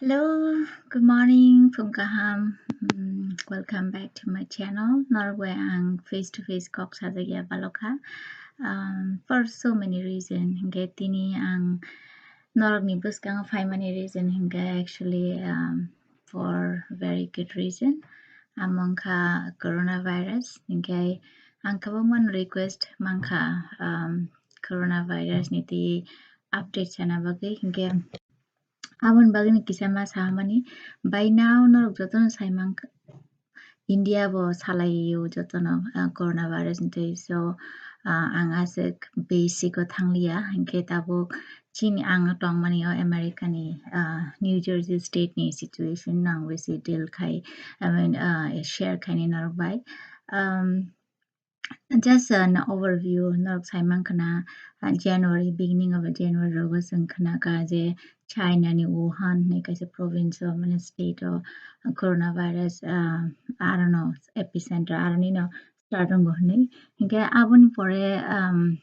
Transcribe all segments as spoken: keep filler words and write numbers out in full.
Hello, good morning, phung kaham. Mm, welcome back to my channel. Norok bai ang face to face kok sajak ya balokha. Um, for so many reason, hingke tini ang norok ni bwskango phaimani reason hingke actually, um, for very good reason. Amo wngkha coronavirus, hingke ang kwbangma request mankha, um, coronavirus ni twi update sana bagwi, hingke aboni bagwi no kisa ma sahamani, by now norok jotono saimankha, India bo salaio jotono, ah, coronavirus ni twi. So, ah, ang aswk basic o thangliya, hingke tabuk chini ang tongmani o America ni, ah, New Jersey state ni situation no ang bisi deal khai, I mean, ah, share khaini norok bai. Um, Just an overview, norok saimankha na, ah, January, beginning of January rogo chwng khnakha je China ni Wuhan hinwi kaisa province o, mane state o, ah, coronavirus, ah, I don't know, epicenter, I don't know, start wngo hinwi. Hinkhe aboni pore, um,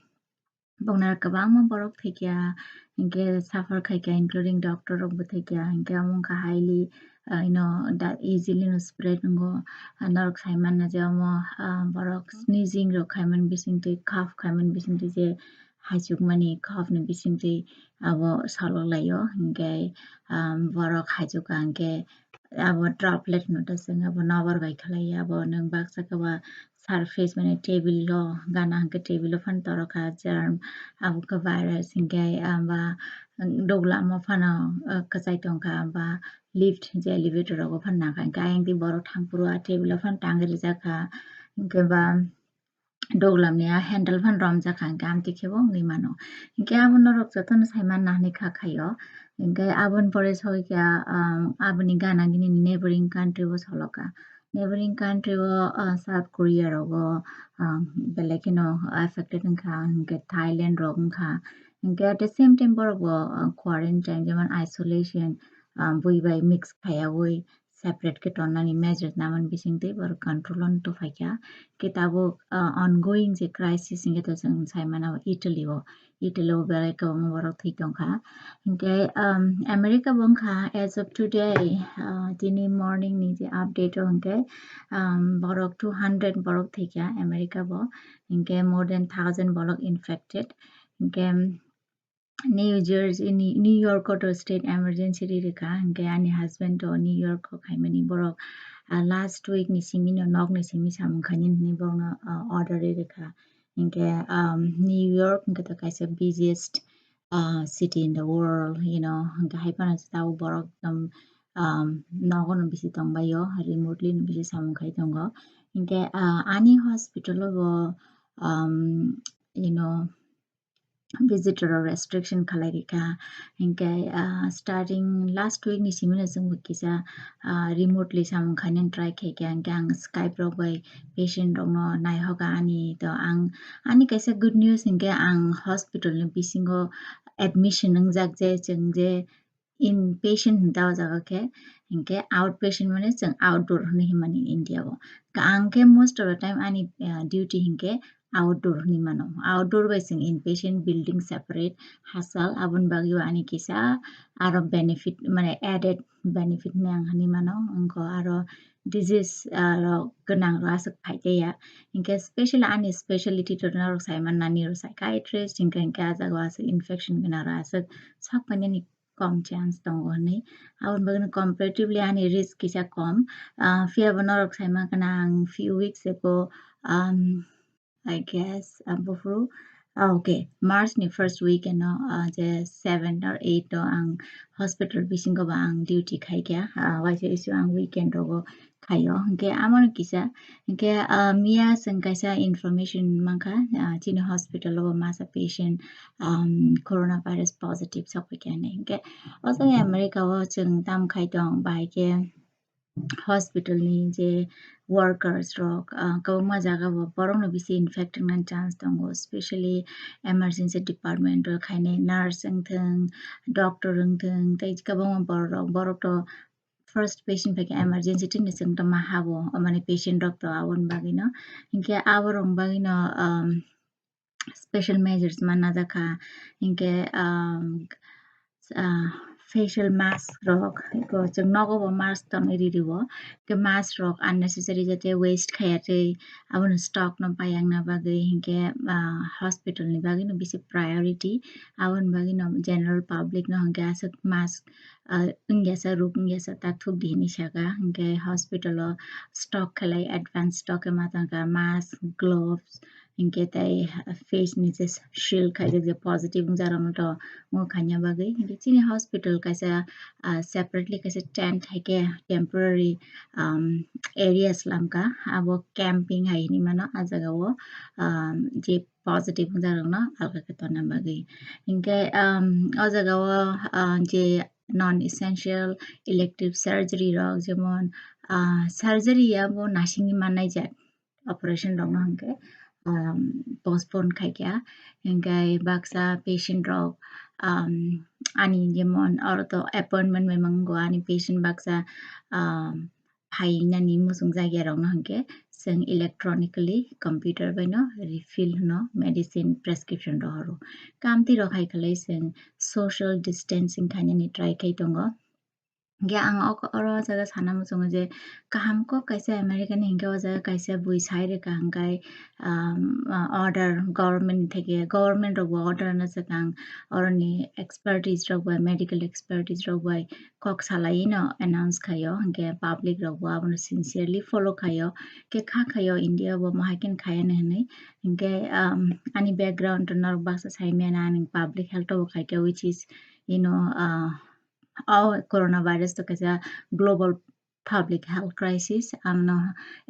bongni kwbangma borok thwikya, hinkhe suffer khaikha, including doctor rokbo thwikya, hinkhe omo wngkha highly, ah, you know, that easily no spread wngo. Ah, norok saimanna je omo, ah, borok sneezing rok khaimani bisingtwi, cough khaimani bisingtwi je haichukmani cough ni bisingtwi abo solok laio, hinkhe, um, borok haichukha hinkhe abo droplet no ta chwng abo nokbar bai khlaiya, abo nwng baksa khe ba surface mane table o gana hinkhe table o phano torokha germ, abo khe virus hinkhe aba duglam o phano, uh, kwchai tongkha, aba lift je elevator rogo phano nangkha, hinkhe ayang twi borok thangphuru a table o phano tangwi rijakha, hinkhe ba duglam ni a handle phano romjakha, hinkhe amtwi khe bo wngwi mano. Hinkhe abo norok jotono saimanna hinwi kha khaio. Hinkhe aboni pore sogwi khe, um, aboni gana gini neighboring country o soloka. Neighboring country o, uh, South Korea rogo, um, belai kheno affected wngkha, hinkhe Thailand rok wngkha. Hinkhe at the same time borok bo, uh, quarantine, jemon isolation, um, bui bai mix khaiyaui separate khe tonnani measures namani bisingtwi borok control o tongphaikha. Khe tabuk, uh, ongoing je crisis hinkhe to chwng saimano Italy o, Italy o belai kwbangma borok thwi tongkha. Hinkhe, um, America bo wngkha as of today, uh, tini morning ni je update o hinkhe, um, borok two hundred borok thwikha America bo, hinkhe more than thousand borok infected. Hinkhe, New Jersey ni, New York o to state emergency ri rikha, hinkhe ani husband to New York o khaimani borok, ah, last week ni simi no nok ni simi samung khaini hinwi borokno, ah, order ri rikha. Hinkhe, um, New York hinkhe to kaisa busiest, ah, city in the world, you know, hinkhe hai phano tabuk borok ekdom, um, nogo no bisi tongbaio, remotely no bisi samung khai tongo. Hinkhe, ah, ani hospital o bo, um, you know, visitor o restriction khalai rikha. Hinkhe, ah, starting last week ni simi no chwng bo kisa, ah, remotely samung khainani try khaikha. Hinkhe ang Skype rok bai patient rokno naihoka ani. To ang, ani kaisa good news hinkhe ang hospital ni bisingo admission wngjak je chwng je inpatient hinwi ta o jaga khe, hinkhe outpatient mane chwng outdoor hinwi hinmani India o. Ka ang khe most of the time ani, ah, duty hinkhe outdoor hinwi mano. Outdoor bai chwng inpatient building separate hachal, aboni bagwi bo ani kisa aro benefit, mane added benefit hinwi ang hinwi mano. Wngkha aro disease, ah, rok gwnang rok aswk phai tei ya. Hinkhe special ani speciality to norok sai manna neuro psychiatrist, hinkhe, hinkhe ah jaga o aswk infection gwnang rok aswk sok painani kom chance tongo hinwi. Aboni bagwi no comparatively ani risk kisa kom. Ah, phiya bo norok sai mankha na ang few weeks ago, um, I guess, ah, buphuru, ah, okay, March ni first weekend o, ah, je seven or eight o ang hospital bisingo ba ang duty khaikha. Ah, waisa isu ang weekend rogo khaio. Hinkhe amo no kisa, hinkhe, ah, miya chwng kaisa information mankha, ah, chini hospital o masa patient, um, coronavirus positive sokphaikha hinwi. Hinkhe o jaga America o chwng tamo khai tong, bahai khe hospital ni je workers rok, ah, kwbangma jaga o borok no bisi infect wngnani chance tongo, specially emergency department o khainai nurse wngthwng, doctor wngthwng, tei kwbangma borok rok, borok to first patient phaikhe emergency team ni chwng tongma habo, o mane patient rok to aboni bagwi no. Hinkhe aborok ni bagwi no, um, special measures manna jakha. Hinkhe, um, ah, facial mask rok, eko chwng nogo bo mask tongwi riri o, ke mask rok unnecessary jate waste khaya tei abono stock no bayang na bagwi hinkhe, ah, hospital ni bagwi no bisi priority, aboni bagwi no general public no hinkhe aswk mask, ah, wngya sa ruk wngya sa ta thupdi hinwi saka, hinkhe hospital o stock khlai advance stock ma tongkha mask, gloves, hinkhe tei face ni je shield khaijak je positive wngjakrokno to mo khaina bagwi. Hinkhe chini hospital kaisa, ah, separately kaisa tent hai khe temporary, um, area slamkha. Abo camping hai hinwi mano ah jagao, um, je positive wngjakrokno alga khe tonna bagwi. Hinkhe, um, o jagao, ah, je non essential elective surgery rok jemon, ah, surgery abo nasingni mannai jat. Operation rokno hinkhe, um, postpone khaikha, hinkhe baksa patient rok, um, ani jemon oro to appointment bai mango ani patient baksa, um, phainani muchungjak ya rokno hinkhe chwng electronically computer bai no refill hwno medicine prescription rohoro. Kamtwi rok hai khlai chwng social distancing khainani try khai tongo. Hinkhe ang o, oro o jaga sana muchungo je kaham kok kaisa America ni hinkhe o jaga kaisa bui sai rwkha hinkhe, um, order government ni theke, government rok bo order no swkang oroni expertise rok bai, medical expertise rok bai kok salai no announce khaio, hinkhe public rok bo abono sincerely follow khaio, khe kha khaio India bo mohai khe khaya no hinwi, hinkhe, um, ani background norok baksa sai manya ani public health o bo khaikhe, which is, you know, uh, o coronavirus to kaisa global public health crisis. Amno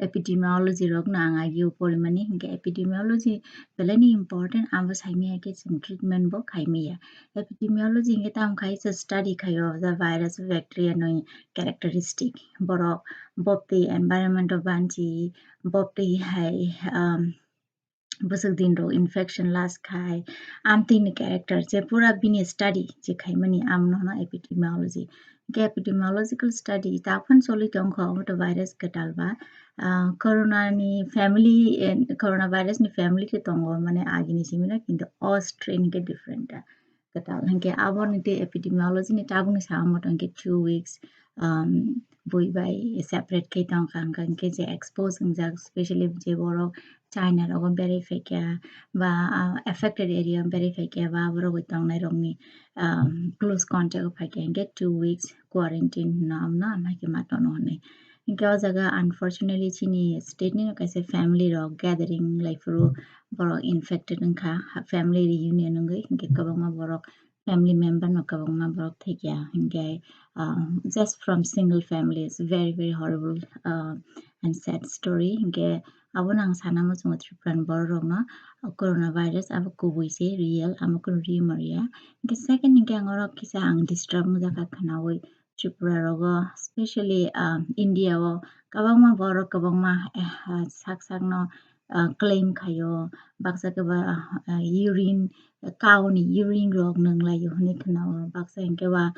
epidemiology rok no ang agio porimani, hinkhe epidemiology belai ni important, abo saimaya khe chwng treatment bo khaimaya. Epidemiology hinkhe tamo khai se study khaio the virus, bacteria no characteristic, borok boptwi environment o banchi, boptwi hai, um, bwswk din rok infection last khai, amtwi ni character je pura bini study je khaimani amno hwno epidemiology. Hinkhe epidemiological study ta phano choli tongkha omo to virus kwtal ba, ah, corona ni family, eh, corona virus ni family khe tongo mane agini simi no, kintu o strain khe different ta. Kwtal. Hinkhe aboni tei epidemiology ni tabukni samo tongkhe two weeks, um, bui bai separate khe tongkha, hinkhe je expose wngjak, specially je borok China rogo berai phaikha ba, ah, affected area berai phaikha ba borok bai tongnai rokni, um, close contact o phaikha hinkhe two weeks quarantine hwnwi amno amhai khe ma tono hwnwi. Hinkhe o jaga unfortunately chini state ni kaisa family rok gathering lai phuru borok infected wngkha, ha-, family reunion wngwi hinkhe kwbangma borok family member no kwbangma borok thekya hinkhe, um, just from single family. It's very, very horrible, uh, and sad story. Hinkhe abono ang sana muchungo Tripura ni borok rokno, uh, coronavirus abo kubui se real, amo kunu rumor ya. Hinkhe second hinkhe ang oro kisa ang disturb wngjakha khwnaui. Tripura rogo, specially, um, India o kwbangma borok kwbangma, eh, ah, sak sakno, ah, claim khaio, baksa khe ba, ah, urine, cow ni urine rok nwng laio hwnwi khwnao, baksa hinkhe ba,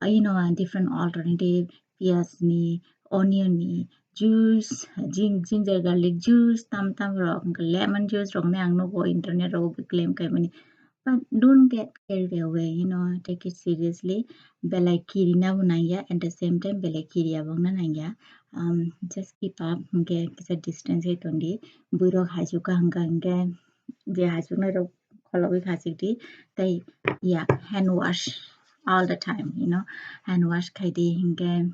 ah, you know, ah, different alternative, piyaj ni, onion ni juice, jin-, ginger garlic juice, tam tam rok, hinkhe lemon juice rok hinwi ang nugo internet rogo bo claim khaimani. But don't get carried away, you know, take it seriously. Belai kirina bo nangya, at the same time belai kiriya bo wngna nangya. Um, just keep up, hinkhe kisa distance hai tondi. Buirok haichukha hwnkha hinkhe je haichuknai rok kholobwi khachikdi. Tei, yeah, hand wash all the time, you know, hand wash khaidi hinkhe.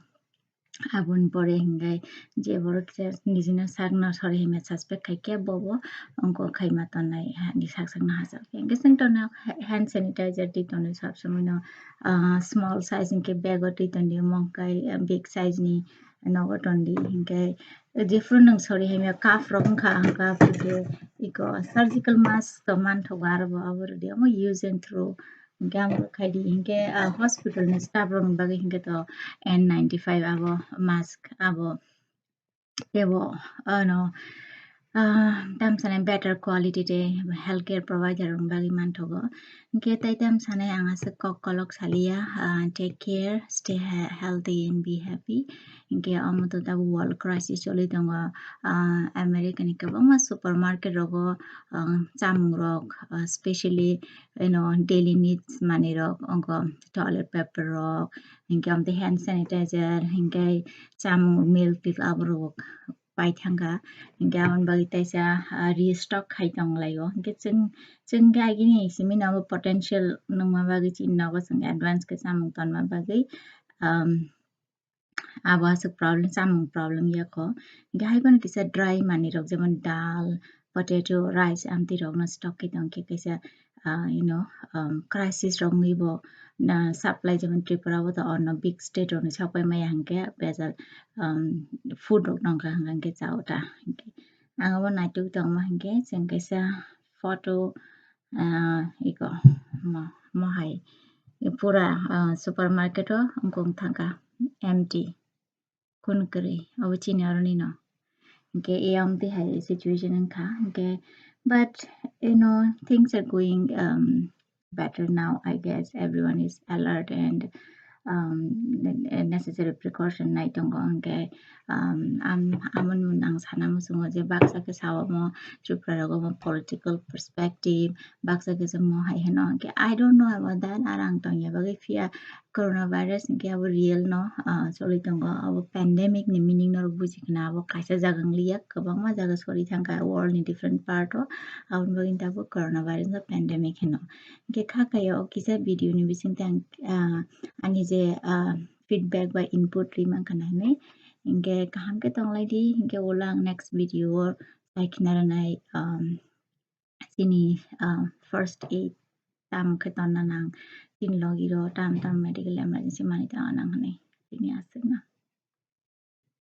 Aboni pore hinkhe je borok kisa nijino sakno sori himya suspect khaikhe bobo wngkok khaima tonnai, hani sak sakno hachal khe. Hinkhe chwng tono ha-, hand sanitizer twi tono sab somoi no, ah, small size hinkhe bag o twi tondi, mongkai, ah, big size ni nogo tondi. Hinkhe jephuru nwng sori himya cup rok wngkha, ang cup rwdi iko surgical mask to manthogo aro bo abo rwdi omo use and throw. Hinkhe amo khaidi hinkhe, ah, hospital ni staff rokni bagwi hinkhe to N ninety-five abo mask abo tebo, ano, ah, tam sanai better quality tei healthcare provider rok bagwi manthogo. Hwnkhe tai tam sanai ang aswk kok kolok saliya, ah, take care, stay he-, healthy and be happy. Hwnkhe omo to tabuk world crisis choli tongo, ah, America ni kwbangma supermarket rogo, ah, chamung rok, ah, specially, you know, daily needs manwi rok, ongo toilet paper rok, hwnkhe omo tei hand sanitizer, hwnkhe chamung milk tilk aborok pai thangkha, hwnkhe aboni bagwi taisa, ah, restock khai tonglaio. Hwnkhe chwng, chwng khe agini simi no abo potential nungma bagwi chini nogo chwng advance khe chamung tonma bagwi, um, abo aswk problem, chamung problem yakho. Hwnkhe hai phano kisa dry manwi rok jemon dal, potato, rice amtwi rokno stock khe tongkhe kaisa, ah, you know, um, crisis rok wngwi bo, na, supply jemon Tripura o to ono big state rokni sapai maya hwnkhe bejal, um, food rok nongkha hwnkhe chao ta. Hwnkhe ang abo naituk tongma hwnkhe chwng kaisa photo, ah, iko mo, mo hai pura, ah, supermarket o wngkong thangkha empty. Kun kwrwi, obo chini aroni no. Hwnkhe e amtwi hai situation wngkha. Hwnkhe, but, you know, things are going, um, better now, I guess. Everyone is alert and, um, ne-, necessary precaution nai tongo. Hwnkhe, um, am-, amoni mung ang sana muchungo je baksa khe sao mo Tripura rogo mo political perspective, baksa khe se mo hai hino. Hwnkhe, I don't know about that. Ar ang tongya bagwi phiya coronavirus hwnkhe abo real no, ah, choli tongo. Abo pandemic ni meaning norok buji khna, abo kaisa jaga wng liya, kwbangma jaga sori thangkha world ni different part o. Aboni bagwi tabuk coronavirus no pandemic hino. Hwnkhe kha kaya o kisa video ni bisingtwi ang, ah, ani je, ah, feedback ba input ri mankha na hinwi. Hwnkhe kaham khe tonglai di, hwnkhe ulo ang next video o chai khna rwnai, um, chini, ah, first aid tamo khe tonna nang, chini logi ro tam tam medical emergency manwi tongna nang hinwi chini aswk no.